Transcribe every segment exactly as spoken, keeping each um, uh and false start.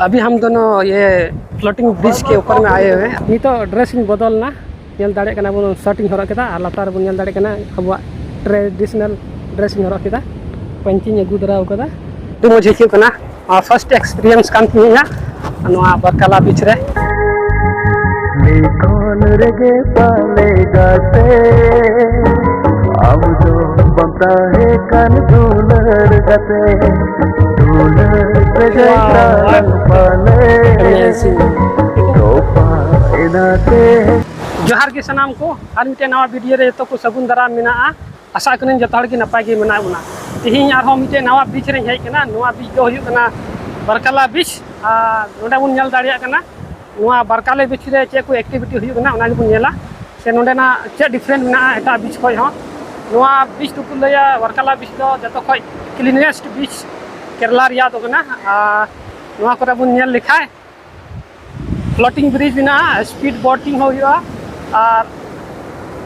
अभी हम दोनों ये फ्लोटिंग ब्रिज के ऊपर में आए हुए हैं। ᱱᱤᱛᱚᱜ ᱰᱨᱮᱥ ᱤᱧ ᱵᱚᱫᱚᱞ ᱮᱱᱟ᱾ ᱧᱮᱞ ᱫᱟᱲᱮᱭᱟᱜ ᱠᱟᱱᱟ ᱵᱚᱱ, ᱥᱟᱨᱴ ᱤᱧ ᱦᱚᱨᱚᱜ ᱠᱮᱫᱟ ᱟᱨ ᱞᱟᱛᱟᱨ ᱨᱮᱵᱚᱱ ᱧᱮᱞ ᱫᱟᱲᱮᱭᱟᱜ ᱠᱟᱱᱟ ᱟᱵᱚᱣᱟᱜ ᱴᱨᱮᱰᱤᱥᱚᱱᱟᱞ ᱰᱨᱮᱥ ᱤᱧ ᱦᱚᱨᱚᱜ ᱠᱮᱫᱟ, ᱯᱟᱹᱧᱪᱤᱧ ᱟᱹᱜᱩ ᱛᱚᱨᱟ ᱟᱠᱟᱫᱟ᱾ ᱟᱹᱰᱤ ᱢᱚᱡᱽ ᱟᱹᱭᱠᱟᱹᱜ ᱠᱟᱱᱟ᱾ ᱯᱷᱟᱨᱥᱴ ᱮᱠᱥᱯᱤᱨᱤᱭᱮᱱᱥ ᱠᱟᱱ ᱛᱤᱧᱟᱹ ᱱᱚᱣᱟ ᱵᱟᱨᱠᱟᱞᱟ ᱵᱤᱪ ᱨᱮ᱾ ᱞᱤᱠᱷᱚᱱ ᱨᱮᱜᱮ ᱯᱟᱞᱮ ᱜᱟᱛᱮ, ᱟᱢ ᱫᱚ ᱵᱟᱢ ᱛᱟᱦᱮᱸ ᱠᱟᱱ ᱫᱩᱞᱟᱹᱲ ᱜᱟᱛᱮ, ᱫᱩᱞᱟᱹᱲ ᱨᱮᱜᱮ ᱛᱟᱞᱟᱝ ᱯᱟᱞᱮ ᱛᱚᱯᱟ ᱮᱱᱟ ᱛᱮ᱾ ᱡᱚᱦᱟᱨ ᱜᱮ ᱥᱟᱱᱟᱢ ᱠᱚ, ᱟᱨ ᱢᱤᱫᱴᱮᱱ ᱱᱟᱣᱟ ᱵᱷᱤᱰᱤᱭᱳ ᱨᱮ ᱡᱚᱛᱚ ᱠᱚ ᱥᱟᱹᱜᱩᱱ ᱫᱟᱨᱟᱢ ᱢᱮᱱᱟᱜᱼᱟ᱾ ᱟᱥᱟᱜ ᱠᱟᱹᱱᱟᱹᱧ ᱡᱚᱛᱚ ᱦᱚᱲ ᱜᱮ ᱱᱟᱯᱟᱭ ᱜᱮ ᱢᱮᱱᱟᱜ ᱵᱚᱱᱟ᱾ ᱛᱮᱦᱮᱧ ᱟᱨᱦᱚᱸ ᱢᱤᱫᱴᱮᱱ ᱱᱟᱣᱟ ᱵᱤᱪ ᱨᱮᱧ ᱦᱮᱡ ᱟᱠᱟᱱᱟ᱾ ᱱᱚᱣᱟ ᱵᱤᱪ ᱫᱚ ᱦᱩᱭᱩᱜ ᱠᱟᱱᱟ ᱵᱟᱨᱠᱟᱞᱟ ᱵᱤᱪ᱾ ᱟᱨ ᱱᱚᱰᱮ ᱵᱚᱱ ᱧᱮᱞ ᱫᱟᱲᱮᱭᱟᱜ ᱠᱟᱱᱟ ᱱᱚᱣᱟ ᱵᱟᱨᱠᱟᱞᱟ ᱵᱤᱪ ᱨᱮ ᱪᱮᱫ ᱠᱚ ᱮᱠᱴᱤᱵᱷᱤᱴᱤ ᱦᱩᱭᱩᱜ ᱠᱟᱱᱟ, ᱚᱱᱟ ᱜᱮᱵᱚᱱ ᱧᱮᱞᱟ᱾ ᱥᱮ ᱱᱚᱰᱮᱱᱟᱜ ᱪᱮᱫ ᱰᱤᱯᱷᱟᱨᱮᱱᱴ ᱢᱮᱱᱟᱜᱼᱟ ᱮᱴᱟᱜ ᱵᱤᱪ ᱠᱷᱚᱱ ᱦᱚᱸ᱾ ᱱᱚᱣᱟ ᱵᱤᱪ ᱫᱚᱠᱚ ᱞᱟᱹᱭᱟ, ᱵᱟᱨᱠᱟᱞᱟ ᱵᱤᱪ ᱫᱚ ᱡᱚᱛᱚ ᱠᱷᱚᱱ ᱠᱞᱤᱱᱮᱥᱴ ᱵᱤᱪ ᱠᱮᱨᱟᱞᱟ ᱨᱮᱭᱟᱜ ᱫᱚ ᱠᱟᱱᱟ᱾ ᱟᱨ ᱱᱚᱣᱟ ᱠᱚᱨᱮ ᱵᱚᱱ ᱧᱮᱞ ᱞᱮᱠᱷᱟᱱ ᱯᱷᱞᱳᱴᱤᱝ ᱵᱨᱤᱡᱽ ᱢᱮᱱᱟᱜᱼᱟ, ᱥᱯᱤᱰ ᱵᱳᱴᱤᱝ ᱦᱚᱸ ᱦᱩᱭᱩᱜᱼᱟ, ᱟᱨ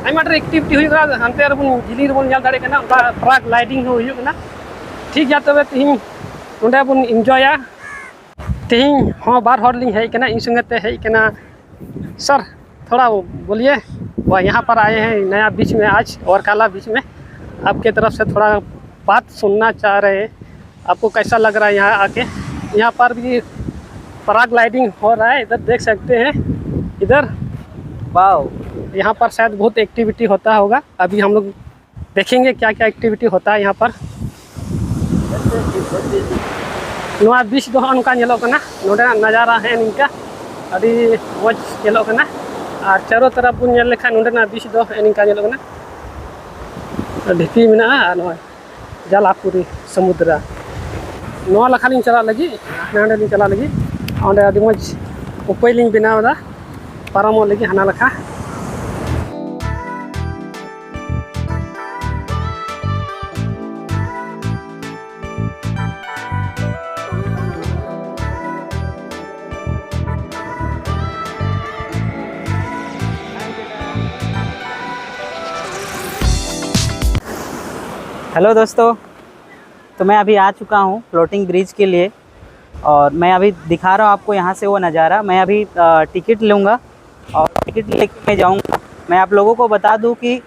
ᱟᱭᱢᱟ ᱰᱷᱮᱨ ᱮᱠᱴᱤᱵᱷᱤᱴᱤ ᱦᱩᱭᱩᱜᱼᱟ᱾ ᱦᱟᱱᱛᱮ ᱨᱮᱵᱚᱱ, ᱡᱤᱞᱤᱧ ᱨᱮᱵᱚᱱ ᱧᱮᱞ ᱫᱟᱲᱮᱭᱟᱜ ᱠᱟᱱᱟ, ᱚᱱᱠᱟ ᱯᱨᱟᱜᱽ ᱞᱟᱭᱰᱤᱝ ᱦᱚᱸ ᱦᱩᱭᱩᱜ ᱠᱟᱱᱟ᱾ ᱴᱷᱤᱠ ᱜᱮᱭᱟ, ᱛᱚᱵᱮ ᱛᱮᱦᱮᱧ ᱱᱚᱰᱮ ᱵᱚᱱ ᱤᱱᱡᱚᱭᱟ᱾ ᱛᱮᱦᱮᱧ ᱦᱚᱸ ᱵᱟᱨ ᱦᱚᱲ ᱞᱤᱧ ᱦᱮᱡ ᱠᱟᱱᱟ, ᱤᱧ ᱥᱚᱸᱜᱮ ᱛᱮ ᱦᱮᱡ ᱠᱟᱱᱟ ᱥᱟᱨ, ᱛᱷᱚᱲᱟ ᱵᱚᱞᱤᱭᱮ, ᱣᱟ, ᱭᱟᱦᱟᱸ ᱯᱟᱨ ᱟᱭᱮ ᱦᱮᱸ, ᱱᱟᱭᱟ ᱵᱤᱪ ᱢᱮ, ᱟᱡᱽ ᱣᱟᱨᱠᱟᱞᱟ ᱵᱤᱪ ᱢᱮ, ᱟᱯᱠᱮ ᱛᱚᱨᱚᱯ ᱥᱮ ᱛᱷᱚᱲᱟ ᱵᱟᱛ ᱥᱩᱱᱱᱟ ᱪᱟᱦ ᱨᱮ ᱦᱮᱸ᱾ आपको कैसा लग रहा है यहाँ आके? यहाँ पर भी पैराग्लाइडिंग हो रहा है, इधर देख सकते हैं। इधर, वाओ, यहाँ पर शायद बहुत एक्टिविटी होता होगा। अभी हम लोग देखेंगे क्या क्या एक्टिविटी होता है यहाँ पर। ᱱᱚᱣᱟ ᱵᱤᱪ ᱫᱚ ᱦᱚᱸᱜᱼᱚ ᱱᱚᱝᱠᱟ ᱧᱮᱞᱚᱜ ᱠᱟᱱᱟ᱾ ᱱᱚᱰᱮᱱᱟᱜ ᱱᱟᱡᱟᱨᱟ ᱦᱮᱸ ᱱᱤᱝᱠᱟ ᱟᱹᱰᱤ ᱢᱚᱡᱽ ᱧᱮᱞᱚᱜ ᱠᱟᱱᱟ᱾ ᱟᱨ ᱪᱟᱨᱚ ᱛᱚᱨᱚᱯ ᱵᱚᱱ ᱧᱮᱞ ᱞᱮᱠᱷᱟᱱ ᱱᱚᱰᱮᱱᱟᱜ ᱵᱤᱪ ᱫᱚ ᱦᱮᱸ ᱱᱤᱝᱠᱟ ᱧᱮᱞᱚᱜ ᱠᱟᱱᱟ᱾ ᱰᱷᱤᱯᱤ ᱢᱮᱱᱟᱜᱼᱟ ᱟᱨ ᱱᱚᱜᱼᱚᱭ ᱡᱟᱞᱟᱯᱩᱨᱤ ᱥᱚᱢᱩᱫᱨᱟ᱾ ᱱᱚᱣᱟ ᱞᱮᱠᱷᱟ ᱞᱤᱧ ᱪᱟᱞᱟᱜ ᱞᱟᱹᱜᱤᱫ, ᱦᱟᱸᱰᱮ ᱞᱤᱧ ᱪᱟᱞᱟᱜ ᱞᱟᱹᱜᱤᱫ᱾ ᱚᱸᱰᱮ ᱟᱹᱰᱤ ᱢᱚᱡᱽ ᱩᱯᱟᱹᱭ ᱞᱤᱧ ᱵᱮᱱᱟᱣ ᱮᱫᱟ ᱯᱟᱨᱚᱢᱚᱜ ᱞᱟᱹᱜᱤᱫ ᱦᱟᱱᱟ ᱞᱮᱠᱷᱟ᱾ हेलो दोस्तों, तो मैं अभी आ चुका हूँ फ्लोटिंग ब्रिज के लिए। और मैं अभी दिखा रहा हूँ आपको यहाँ से वो नज़ारा। मैं अभी टिकट लूँगा और टिकट लेके मैं जाऊँगा। मैं आप लोगों को बता दूँ कि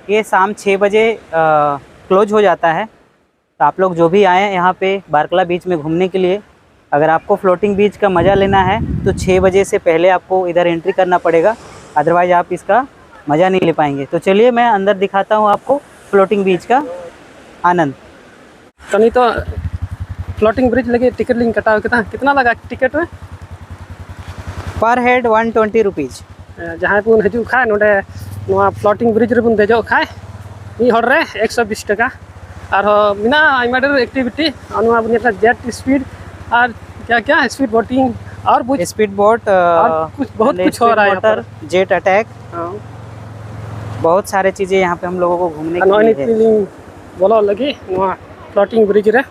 ये शाम छः बजे क्लोज हो जाता है। तो आप लोग जो भी आएँ यहाँ पे बारकला बीच में घूमने के लिए, अगर आपको फ्लोटिंग बीच का मज़ा लेना है तो छः बजे से पहले आपको इधर एंट्री करना पड़ेगा, अदरवाइज आप इसका मज़ा नहीं ले पाएंगे। तो चलिए, मैं अंदर दिखाता हूँ आपको फ्लोटिंग बीच का आनंद। ᱛᱚ, ᱱᱤᱛᱚᱜ ᱯᱷᱞᱳᱴᱤᱝ ᱵᱨᱤᱡᱽ ᱞᱟᱹᱜᱤᱫ ᱴᱤᱠᱤᱴ ᱞᱤᱧ ᱠᱟᱴᱟᱣ ᱠᱮᱫᱟ᱾ ᱠᱤᱛᱱᱟ ᱞᱟᱜᱟ ᱴᱤᱠᱤᱴ ᱨᱮ? Per head one twenty rupees. ᱡᱟᱦᱟᱸᱭ ᱵᱚᱱ ᱦᱤᱡᱩᱜ ᱠᱷᱟᱡ ᱱᱚᱰᱮ ᱱᱚᱣᱟ ᱯᱷᱞᱳᱴᱤᱝ ᱵᱨᱤᱡᱽ ᱨᱮᱵᱚᱱ ᱫᱮᱡᱚᱜ ᱠᱷᱟᱡ ᱢᱤᱫ ᱦᱚᱲ ᱨᱮ ᱮᱠᱥᱚ ᱵᱤᱥ ᱴᱟᱠᱟ᱾ ᱟᱨᱦᱚᱸ ᱢᱮᱱᱟᱜᱼᱟ ᱟᱭᱢᱟ ᱰᱷᱮᱨ ᱮᱠᱴᱤᱵᱷᱤᱴᱤ᱾ ᱟᱨ ᱱᱚᱣᱟ ᱵᱚᱱ ᱧᱮᱞ ᱠᱷᱟᱡ ᱡᱮᱴ ᱥᱯᱤᱰ ᱟᱨ ᱠᱭᱟ ᱠᱭᱟ ᱥᱯᱤᱰ ᱵᱳᱴᱤᱝ ᱟᱨ ᱵᱩᱡᱽ ᱥᱯᱤᱰ ᱵᱳᱴ ᱟᱨ ᱠᱩᱪ ᱵᱚᱦᱩᱛ ᱠᱩᱪ ᱦᱳ ᱨᱟᱦᱟ ᱦᱟᱭ ᱭᱟᱦᱟᱸ ᱯᱟᱨ᱾ जेट अटैक, ᱦᱮᱸ᱾ बहुत सारे चीज़ें यहाँ पे हम लोगों को घूमने ᱟᱨ के ᱱᱚᱜᱼᱚᱭ लिए ᱱᱤᱛ है। ᱞᱤᱧ ᱵᱚᱞᱚᱜ ᱞᱟᱹᱜᱤᱫ ᱱᱚᱣᱟ ᱯᱷᱞᱳᱴᱤᱝ ᱵᱨᱤᱡᱽ ᱨᱮ᱾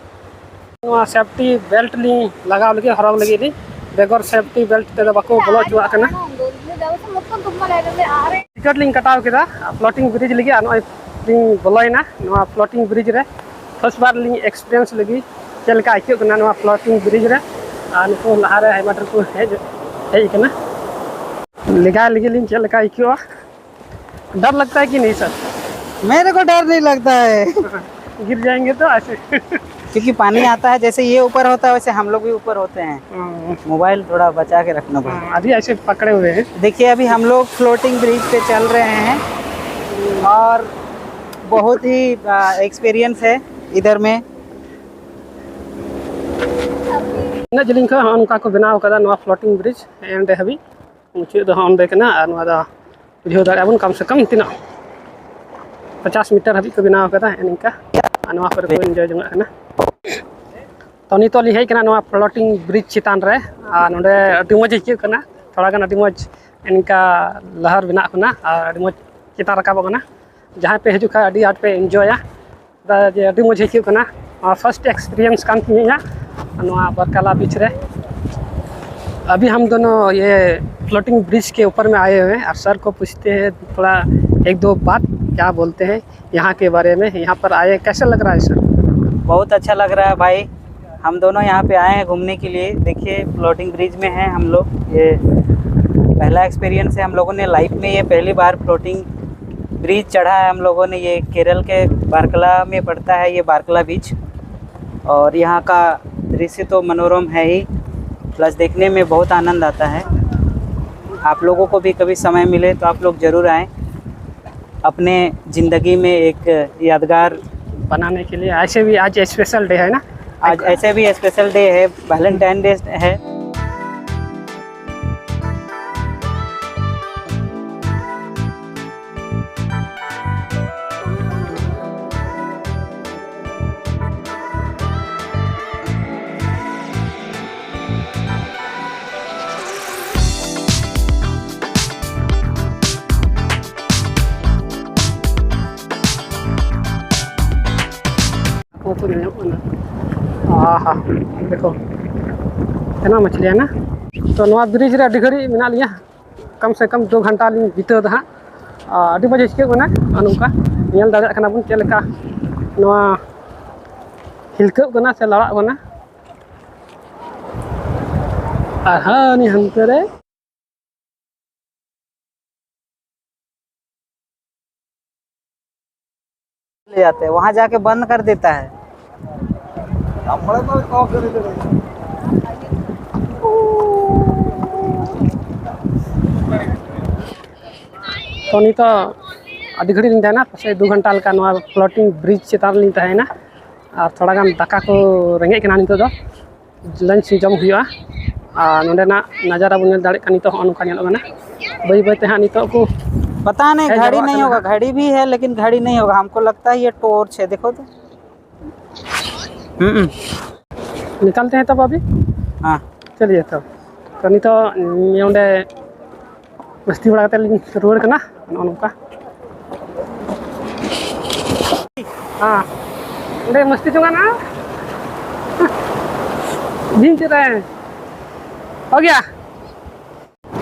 ᱱᱚᱣᱟ ᱥᱮᱯᱴᱤ ᱵᱮᱞᱴ ᱞᱤᱧ ᱞᱟᱜᱟᱣ ᱞᱟᱹᱜᱤᱫ, ᱦᱚᱨᱚᱜ ᱞᱟᱹᱜᱤᱫ ᱞᱤᱧ᱾ ᱵᱮᱜᱚᱨ ᱥᱮᱯᱴᱤ ᱵᱮᱞᱴ ᱛᱮᱫᱚ ᱵᱟᱠᱚ ᱵᱚᱞᱚ ᱦᱚᱪᱚᱣᱟᱜ ᱠᱟᱱᱟ᱾ ᱴᱤᱠᱤᱴ ᱞᱤᱧ ᱠᱟᱴᱟᱣ ᱠᱮᱫᱟ ᱯᱷᱞᱳᱴᱤᱝ ᱵᱨᱤᱡᱽ ᱞᱟᱹᱜᱤᱫ, ᱟᱨ ᱱᱚᱜᱼᱚᱭ ᱞᱤᱧ ᱵᱚᱞᱚᱭᱮᱱᱟ ᱱᱚᱣᱟ ᱯᱷᱞᱳᱴᱤᱝ ᱵᱨᱤᱡᱽ ᱨᱮ᱾ ᱯᱷᱟᱥᱴ ᱵᱟᱨ ᱞᱤᱧ ᱮᱠᱥᱯᱤᱨᱤᱭᱮᱱᱥ ᱞᱟᱹᱜᱤᱫ ᱪᱮᱫ ᱞᱮᱠᱟ ᱟᱹᱭᱠᱟᱹᱜ ᱠᱟᱱᱟ ᱱᱚᱣᱟ ᱯᱷᱞᱳᱴᱤᱝ ᱵᱨᱤᱡᱽ ᱨᱮ᱾ ᱟᱨ ᱱᱩᱠᱩ ᱞᱟᱦᱟᱨᱮ ᱟᱭᱢᱟ ᱰᱷᱮᱨ ᱠᱚ ᱦᱮᱡ, ᱦᱮᱡ ᱟᱠᱟᱱᱟ᱾ ᱞᱮᱜᱟᱭ ᱞᱟᱹᱜᱤᱫ ᱞᱤᱧ ᱪᱮᱫ ᱞᱮᱠᱟ ᱟᱹᱭᱠᱟᱹᱜᱼᱟ᱾ डर लगता है कि नहीं सर? मेरे को डर नहीं लगता है। गिर जाएंगे तो ऐसे। क्योंकि पानी आता है, जैसे ये ऊपर होता है वैसे हम लोग भी ऊपर होते हैं। हाँ। मोबाइल थोड़ा बचा के रखना भाई। हाँ, अभी ऐसे पकड़े हुए हैं। देखिए, अभी हम लोग फ्लोटिंग ब्रिज पे चल रहे हैं और बहुत ही एक्सपीरियंस है इधर में। ᱛᱤᱱᱟᱹᱜ ᱡᱮᱞᱮᱧ ᱠᱷᱚᱱ ᱦᱚᱸ ᱱᱚᱝᱠᱟ ᱠᱚ ᱵᱮᱱᱟᱣ ᱠᱟᱫᱟ ᱱᱚᱣᱟ ᱯᱷᱞᱳᱴᱤᱝ ᱵᱨᱤᱡᱽ, ᱮᱱᱰ ᱦᱟᱹᱵᱤᱡ ᱢᱩᱪᱟᱹᱫ ᱫᱚ ᱦᱚᱸ ᱚᱸᱰᱮ ᱠᱟᱱᱟ᱾ ᱟᱨ ᱱᱚᱣᱟ ᱫᱚ ᱵᱩᱡᱷᱟᱹᱣ ᱫᱟᱲᱮᱭᱟᱜᱼᱟ ᱵᱚᱱ, ᱠᱚᱢ ᱥᱮ ᱠᱚᱢ ᱛᱤᱱᱟᱹᱜ ᱯᱚᱪᱟᱥ ᱢᱤᱴᱟᱨ ᱦᱟᱹᱵᱤᱡ ᱠᱚ ᱵᱮᱱᱟᱣ ᱠᱟᱫᱟ ᱱᱤᱝᱠᱟ᱾ ᱟᱨ ᱱᱚᱣᱟ ᱠᱚᱨᱮ ᱠᱚ ᱮᱱᱡᱚᱭ ᱡᱚᱝᱟᱜ ᱠᱟᱱᱟ᱾ ᱛᱚ, ᱱᱤᱛᱚᱜ ᱞᱤᱧ ᱦᱮᱡ ᱠᱟᱱᱟ ᱱᱚᱣᱟ ᱯᱷᱞᱳᱴᱤᱝ ᱵᱨᱤᱡᱽ ᱪᱮᱛᱟᱱ ᱨᱮ᱾ ᱟᱨ ᱱᱚᱰᱮ ᱟᱹᱰᱤ ᱢᱚᱡᱽ ᱟᱹᱭᱠᱟᱹᱜ ᱠᱟᱱᱟ, ᱛᱷᱚᱲᱟ ᱜᱟᱱ ᱟᱹᱰᱤ ᱢᱚᱡᱽ ᱤᱱᱠᱟ ᱞᱟᱦᱟᱨ ᱵᱮᱱᱟᱜ ᱠᱟᱱᱟ ᱟᱨ ᱟᱹᱰᱤ ᱢᱚᱡᱽ ᱪᱮᱛᱟᱱ ᱨᱟᱠᱟᱵᱚᱜ ᱠᱟᱱᱟ᱾ ᱡᱟᱦᱟᱸᱭ ᱯᱮ ᱦᱤᱡᱩᱜ ᱠᱷᱟᱱ ᱟᱹᱰᱤ ᱟᱸᱴ ᱯᱮ ᱮᱱᱡᱚᱭᱟ᱾ ᱪᱮᱫᱟᱜ ᱡᱮ ᱟᱹᱰᱤ ᱢᱚᱡᱽ ᱟᱹᱭᱠᱟᱹᱜ ᱠᱟᱱᱟ᱾ ᱱᱚᱣᱟ ᱯᱷᱟᱨᱥᱴ ᱮᱠᱥᱯᱤᱨᱤᱭᱮᱱᱥ ᱠᱟᱱ ᱛᱤᱧᱟᱹ ᱤᱧᱟᱹᱜ ᱱᱚᱣᱟ ᱵᱟᱨᱠᱟᱞᱟ ᱵᱤᱪ ᱨᱮ᱾ अभी हम दोनों ये फ्लोटिंग ब्रिज के ऊपर में आए हुए हैं और सर को पूछते हैं थोड़ा एक दो बात, क्या बोलते हैं यहाँ के बारे में। यहाँ पर आए, कैसा लग रहा है सर? बहुत अच्छा लग रहा है भाई। हम दोनों यहाँ पे आए हैं घूमने के लिए। देखिए, फ्लोटिंग ब्रिज में है हम लोग। ये पहला एक्सपीरियंस है हम लोगों ने लाइफ में, ये पहली बार फ्लोटिंग ब्रिज चढ़ा है हम लोगों ने। ये केरल के बारकला में पड़ता है ये बारकला बीच, और यहाँ का दृश्य तो मनोरम है ही, प्लस देखने में बहुत आनंद आता है। आप लोगों को भी कभी समय मिले तो आप लोग ज़रूर आएँ, अपने ज़िंदगी में एक यादगार बनाने के लिए। ऐसे भी आज स्पेशल डे है ना? आज ऐसे भी स्पेशल डे है, वैलेंटाइन डे है। ᱦᱟᱹᱠᱩ ᱠᱚ ᱧᱟᱢᱚᱜ ᱠᱟᱱᱟ᱾ ᱟᱦᱟ, ᱫᱮᱠᱷᱚ, ᱤᱛᱱᱟ ᱢᱟᱪᱷᱞᱤ ᱦᱮ ᱱᱟ᱾ ᱛᱚ, ᱱᱚᱣᱟ ᱵᱨᱤᱡᱽ ᱨᱮ ᱟᱹᱰᱤ ᱜᱷᱟᱹᱲᱤᱡ ᱢᱮᱱᱟᱜ ᱞᱤᱧᱟ, ᱠᱚᱢ ᱥᱮ ᱠᱚᱢ ᱫᱩ ᱜᱷᱚᱱᱴᱟ ᱞᱤᱧ ᱵᱤᱛᱟᱹᱣ ᱫᱟ ᱦᱟᱸᱜ᱾ ᱟᱨ ᱟᱹᱰᱤ ᱢᱚᱡᱽ ᱟᱹᱭᱠᱟᱹᱜ ᱠᱟᱱᱟ᱾ ᱟᱨ ᱱᱚᱝᱠᱟ ᱧᱮᱞ ᱫᱟᱲᱮᱭᱟᱜ ᱠᱟᱱᱟ ᱵᱚᱱ ᱪᱮᱫ ᱞᱮᱠᱟ ᱱᱚᱣᱟ ᱦᱤᱞᱠᱟᱹᱜ ᱠᱟᱱᱟ ᱥᱮ ᱞᱟᱲᱟᱜ ᱠᱟᱱᱟ᱾ ᱟᱨ ᱦᱟᱹᱱᱤ ᱦᱟᱱᱛᱮ ᱨᱮ ले जाते हैं, वहां जाके बंद कर देता है। ᱛᱚ, ᱱᱤᱛᱚᱜ ᱟᱹᱰᱤ ᱜᱷᱟᱹᱲᱤᱡ ᱞᱤᱧ ᱛᱟᱦᱮᱱᱟ, ᱯᱟᱥᱮᱡ ᱫᱩ ᱜᱷᱚᱱᱴᱟ ᱞᱮᱠᱟ ᱱᱚᱣᱟ ᱯᱷᱞᱳᱴᱤᱝ ᱵᱨᱤᱡᱽ ᱪᱮᱛᱟᱱ ᱨᱮᱞᱤᱧ ᱛᱟᱦᱮᱸᱭᱮᱱᱟ᱾ ᱟᱨ ᱛᱷᱚᱲᱟ ᱜᱟᱱ ᱫᱟᱠᱟ ᱠᱚ ᱨᱮᱸᱜᱮᱡ ᱠᱟᱱᱟ ᱱᱤᱛᱚᱜ ᱫᱚ᱾ ᱞᱟᱧᱪ ᱡᱚᱢ ᱦᱩᱭᱩᱜᱼᱟ᱾ ᱟᱨ ᱱᱚᱸᱰᱮᱱᱟᱜ ᱱᱟᱡᱟᱨᱟ ᱵᱚᱱ ᱧᱮᱞ ᱫᱟᱲᱮᱭᱟᱜ ᱠᱟᱱᱟ, ᱱᱤᱛᱚᱜ ᱦᱚᱸ ᱱᱚᱝᱠᱟ ᱧᱮᱞᱚᱜ ᱠᱟᱱᱟ᱾ ᱵᱟᱹᱭ ᱵᱟᱹᱭ ᱛᱮ ᱦᱟᱸᱜ ᱱᱤᱛᱚᱜ ᱠᱚ पता नहीं, ᱦᱮᱡ ᱜᱷᱟᱹᱲᱤ ᱡᱟᱣᱨᱟᱜ ᱱᱟᱦᱤᱸ ᱠᱟᱱᱟ ᱦᱳᱜᱟ, ᱦᱟᱸᱜ᱾ ᱜᱷᱟᱹᱲᱤ ᱵᱷᱤ ᱦᱮ ᱞᱮᱠᱤᱱ ᱜᱷᱟᱹᱲᱤ ᱱᱟᱦᱤᱸ ᱦᱳᱜᱟ, ᱦᱟᱢᱠᱳ ᱞᱟᱜᱽᱛᱟ ᱦᱮ ᱭᱮ ᱴᱚᱨᱪ ᱦᱮ, ᱫᱮᱠᱷᱳ ᱛᱚ᱾ ᱦᱩᱸ᱾ ᱱᱤᱠᱟᱞᱛᱮ ᱦᱮᱸ ᱛᱚ ᱵᱟᱵᱤ? ᱦᱮᱸ᱾ ᱪᱟᱞᱤᱭᱮ ᱛᱚ᱾ ᱛᱚ ᱱᱤᱛᱚᱜ ᱱᱚᱸᱰᱮ ᱢᱟᱥᱛᱤ ᱵᱟᱲᱟ ᱠᱟᱛᱮ ᱞᱤᱧ ᱨᱩᱣᱟᱹᱲ ᱠᱟᱱᱟ, ᱱᱚᱜᱼᱚ ᱱᱚᱝᱠᱟ᱾ ᱦᱮᱸ, ᱚᱸᱰᱮ ᱢᱟᱥᱛᱤ ᱡᱚᱝᱟᱱᱟ᱾ ᱵᱷᱤᱧ ᱪᱮᱫ ᱨᱮ? ᱦᱳ ᱜᱮᱭᱟ᱾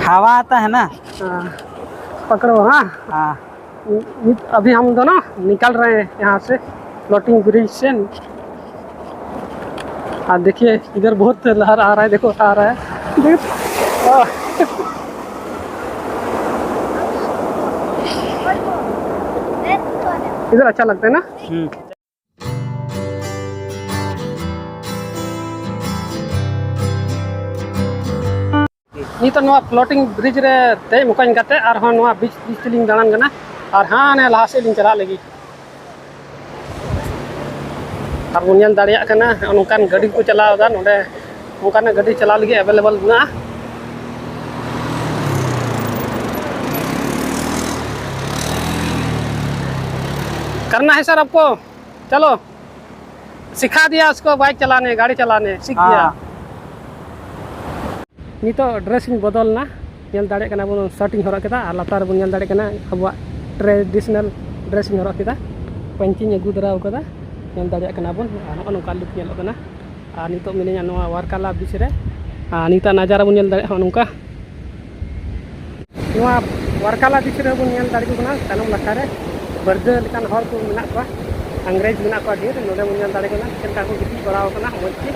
हवा आता है ना। हाँ, पकड़ो, हाँ। हाँ। अभी हम दोनों निकल रहे हैं यहाँ से, फ्लोटिंग ब्रिज से। और देखिए, इधर बहुत लहर आ रहा है, देखो, आ रहा है, देखो। आह। इधर अच्छा लगता है ना। ᱱᱤᱛᱚᱜ ᱱᱚᱣᱟ floating bridge ᱨᱮ ᱫᱮᱡ ᱢᱚᱠᱚᱧ ᱠᱟᱛᱮ ᱟᱨᱦᱚᱸ ᱱᱚᱣᱟ beach beach ᱛᱮᱞᱤᱧ ᱫᱟᱬᱟᱱ ᱠᱟᱱᱟ, ᱟᱨ ᱦᱟᱱᱮ ᱞᱟᱦᱟ ᱥᱮᱫ ᱞᱤᱧ ᱪᱟᱞᱟᱜ ᱞᱟᱹᱜᱤᱫ᱾ ᱟᱨ ᱵᱚᱱ ᱧᱮᱞ ᱫᱟᱲᱮᱭᱟᱜ ᱠᱟᱱᱟ, ᱱᱚᱜᱼᱚ ᱱᱚᱝᱠᱟᱱ ᱜᱟᱹᱰᱤ ᱠᱚ ᱪᱟᱞᱟᱣ ᱮᱫᱟ ᱱᱚᱰᱮ᱾ ᱚᱱᱠᱟᱱᱟᱜ ᱜᱟᱹᱰᱤ ᱪᱟᱞᱟᱣ ᱞᱟᱹᱜᱤᱫ available ᱢᱮᱱᱟᱜᱼᱟ᱾ करना है सर आपको? चलो, सिखा दिया उसको बाइक चलाने, गाड़ी चलाने सीख गया। हाँ। ᱱᱤᱛᱚᱜ dress ᱤᱧ ᱵᱚᱫᱚᱞ ᱮᱱᱟ, ᱧᱮᱞ ᱫᱟᱲᱮᱭᱟᱜ ᱠᱟᱱᱟ ᱵᱚᱱ, shirt ᱤᱧ ᱦᱚᱨᱚᱜ ᱠᱮᱫᱟ ᱟᱨ ᱞᱟᱛᱟᱨ ᱨᱮᱵᱚᱱ ᱧᱮᱞ ᱫᱟᱲᱮᱭᱟᱜ ᱠᱟᱱᱟ ᱟᱵᱚᱣᱟᱜ traditional dress ᱤᱧ ᱦᱚᱨᱚᱜ ᱠᱮᱫᱟ, ᱯᱟᱹᱧᱪᱤᱧ ᱟᱹᱜᱩ ᱫᱟᱨᱟᱣ ᱠᱟᱫᱟ, ᱧᱮᱞ ᱫᱟᱲᱮᱭᱟᱜ ᱠᱟᱱᱟ ᱵᱚᱱ᱾ ᱟᱨ ᱱᱚᱜᱼᱚ ᱱᱚᱝᱠᱟ look ᱧᱮᱞᱚᱜ ᱠᱟᱱᱟ᱾ ᱟᱨ ᱱᱤᱛᱚᱜ ᱢᱤᱱᱟᱹᱧᱟ ᱱᱚᱣᱟ ᱣᱟᱨᱠᱟᱞᱟ beach ᱨᱮ᱾ ᱟᱨ ᱱᱤᱛᱚᱜ ᱱᱟᱡᱟᱨᱟ ᱵᱚᱱ ᱧᱮᱞ ᱫᱟᱲᱮᱭᱟᱜᱼᱟ ᱱᱚᱜᱼᱚ ᱱᱚᱝᱠᱟ᱾ ᱱᱚᱣᱟ ᱣᱟᱨᱠᱟᱞᱟ beach ᱨᱮ ᱵᱚᱱ ᱧᱮᱞ ᱫᱟᱲᱮ ᱠᱚ ᱠᱟᱱᱟ, ᱛᱟᱭᱱᱚᱢ ᱱᱟᱠᱷᱟ ᱨᱮ ᱵᱟᱹᱨᱜᱟᱹ ᱞᱮᱠᱟᱱ ᱦᱚᱲ ᱠᱚ ᱢᱮᱱᱟᱜ ᱠᱚᱣᱟ, ᱤᱝᱨᱮᱡᱽ ᱢᱮᱱᱟᱜ ᱠᱚᱣᱟ ᱰᱷᱮᱨ᱾ ᱱᱚᱰᱮ ᱵᱚᱱ ᱧᱮᱞ ᱫᱟᱲᱮ ᱠᱟᱱᱟ ᱪᱮᱫ ᱞᱮᱠᱟ ᱠᱚ ᱜᱤᱛᱤᱡ ᱵᱟᱲᱟᱣ ᱠᱟᱱᱟ ᱢᱚᱡᱽ ᱜᱮ᱾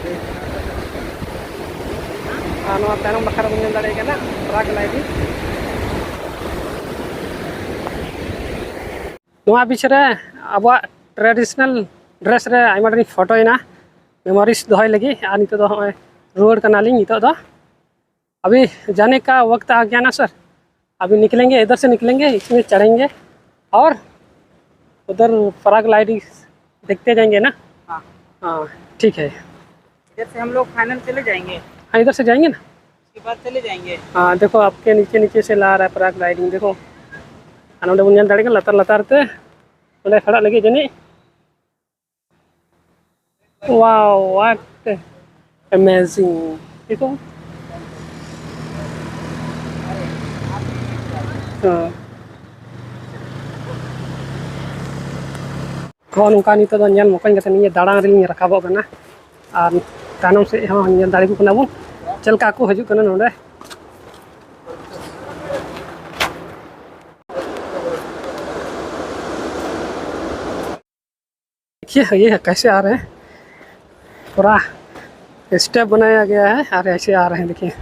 ᱟᱨ ᱱᱚᱣᱟ ᱛᱟᱭᱱᱚᱢ ᱱᱟᱠᱷᱟ ᱨᱮᱵᱚᱱ ᱧᱮᱞ ᱫᱟᱲᱮᱭᱟᱜ ᱠᱟᱱᱟ paragliding᱾ ᱱᱚᱣᱟ beach ᱨᱮ ᱟᱵᱚᱣᱟᱜ traditional dress ᱨᱮ ᱟᱭᱢᱟ ᱰᱷᱮᱨ ᱤᱧ ᱯᱷᱳᱴᱳᱭᱮᱱᱟ, memories ᱫᱚᱦᱚᱭ ᱞᱟᱹᱜᱤᱫ᱾ ᱟᱨ ᱱᱤᱛᱚᱜ ᱫᱚ ᱦᱚᱸᱜᱼᱚᱭ ᱨᱩᱣᱟᱹᱲ ᱠᱟᱱᱟᱞᱤᱧ ᱱᱤᱛᱚᱜ ᱫᱚ᱾ अभी जाने का वक्त आ गया ना सर, अभी निकलेंगे इधर से, निकलेंगे, इसमें चढ़ेंगे और उधर पैराग्लाइडिंग देखते जाएंगे ना। हाँ। हाँ, ठीक है। इधर से हम लोग फाइनल चले जाएंगे। हाँ, इधर से जाएंगे ना। उसके बाद चले जाएंगे। हाँ, देखो आपके नीचे नीचे से ला रहा है पैराग्लाइडिंग, देखो। ᱟᱨ ᱱᱚᱰᱮ ᱵᱚᱱ ᱧᱮᱞ ᱫᱟᱲᱮᱭᱟᱜ ᱠᱟᱱᱟ ᱞᱟᱛᱟᱨ ᱞᱟᱛᱟᱨ ᱛᱮ ᱚᱸᱰᱮ ᱯᱷᱮᱰᱚᱜ ᱞᱟᱹᱜᱤᱫ ᱡᱟᱹᱱᱤᱡ। Wow, what amazing! ᱴᱷᱤᱠ ᱦᱚᱸ᱾ ᱦᱮᱸ᱾ ᱱᱚᱜᱼᱚ ᱱᱚᱝᱠᱟ ᱱᱤᱛᱚᱜ ᱫᱚ ᱧᱮᱞ ᱢᱚᱠᱚᱧ ᱠᱟᱛᱮ ᱱᱤᱭᱟᱹ ᱫᱟᱬᱟᱱ ᱨᱮᱞᱤᱧ ᱨᱟᱠᱟᱵᱚᱜ ᱠᱟᱱᱟ᱾ ᱟᱨ ᱛᱟᱭᱱᱚᱢ ᱥᱮᱫ ᱦᱚᱸ ᱧᱮᱞ ᱫᱟᱲᱮ ᱠᱚ ᱠᱟᱱᱟ ᱵᱚᱱ ᱪᱮᱫ ᱞᱮᱠᱟ ᱠᱚ ᱦᱤᱡᱩᱜ ᱠᱟᱱᱟ ᱱᱚᱰᱮ᱾ देखिए, ये कैसे आ रहे हैं, पूरा स्टेप बनाया गया है और ऐसे आ रहे हैं, देखिए।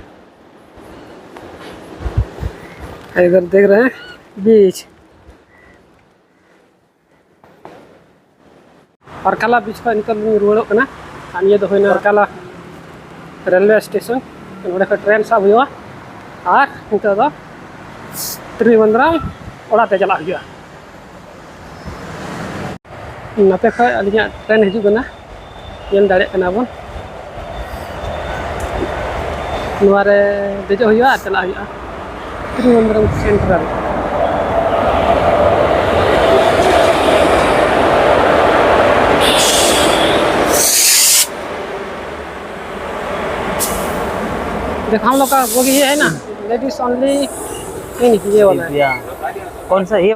इधर देख रहे हैं बीच। ᱯᱟᱨᱠᱟᱞᱟ ᱵᱤᱪ ᱠᱷᱚᱱ ᱱᱤᱛᱚᱜ ᱞᱤᱧ ᱨᱩᱣᱟᱹᱲᱚᱜ ᱠᱟᱱᱟ᱾ ᱟᱨ ᱱᱤᱭᱟᱹ ᱫᱚ ᱦᱩᱭᱱᱟ ᱯᱟᱨᱠᱟᱞᱟ ᱨᱮᱞᱣᱮ ᱥᱴᱮᱥᱚᱱ᱾ ᱱᱚᱸᱰᱮ ᱠᱷᱚᱱ ᱴᱨᱮᱱ ᱥᱟᱵ ᱦᱩᱭᱩᱜᱼᱟ᱾ ᱟᱨ ᱱᱤᱛᱚᱜ ᱫᱚ ᱛᱨᱤᱵᱚᱱᱫᱨᱚᱢ ᱚᱲᱟᱜ ᱛᱮ ᱪᱟᱞᱟᱜ ᱦᱩᱭᱩᱜᱼᱟ᱾ ᱱᱚᱛᱮ ᱠᱷᱚᱱ ᱟᱹᱞᱤᱧᱟᱜ ᱴᱨᱮᱱ ᱦᱤᱡᱩᱜ ᱠᱟᱱᱟ, ᱧᱮᱞ ᱫᱟᱲᱮᱭᱟᱜ ᱠᱟᱱᱟ ᱵᱚᱱ᱾ ᱱᱚᱣᱟ ᱨᱮ ᱫᱮᱡᱚᱜ ᱦᱩᱭᱩᱜᱼᱟ ᱟᱨ ᱪᱟᱞᱟᱜ ᱦᱩᱭᱩᱜᱼᱟ ᱛᱨᱤᱵᱚᱱᱫᱨᱚᱢ ᱥᱮᱱᱴᱨᱟᱞ᱾ देखो, हम लोग का बोगी ये है ना, लेडीज ओनली, नहीं, नहीं, ये वाला है। भैया, कौन सा ये?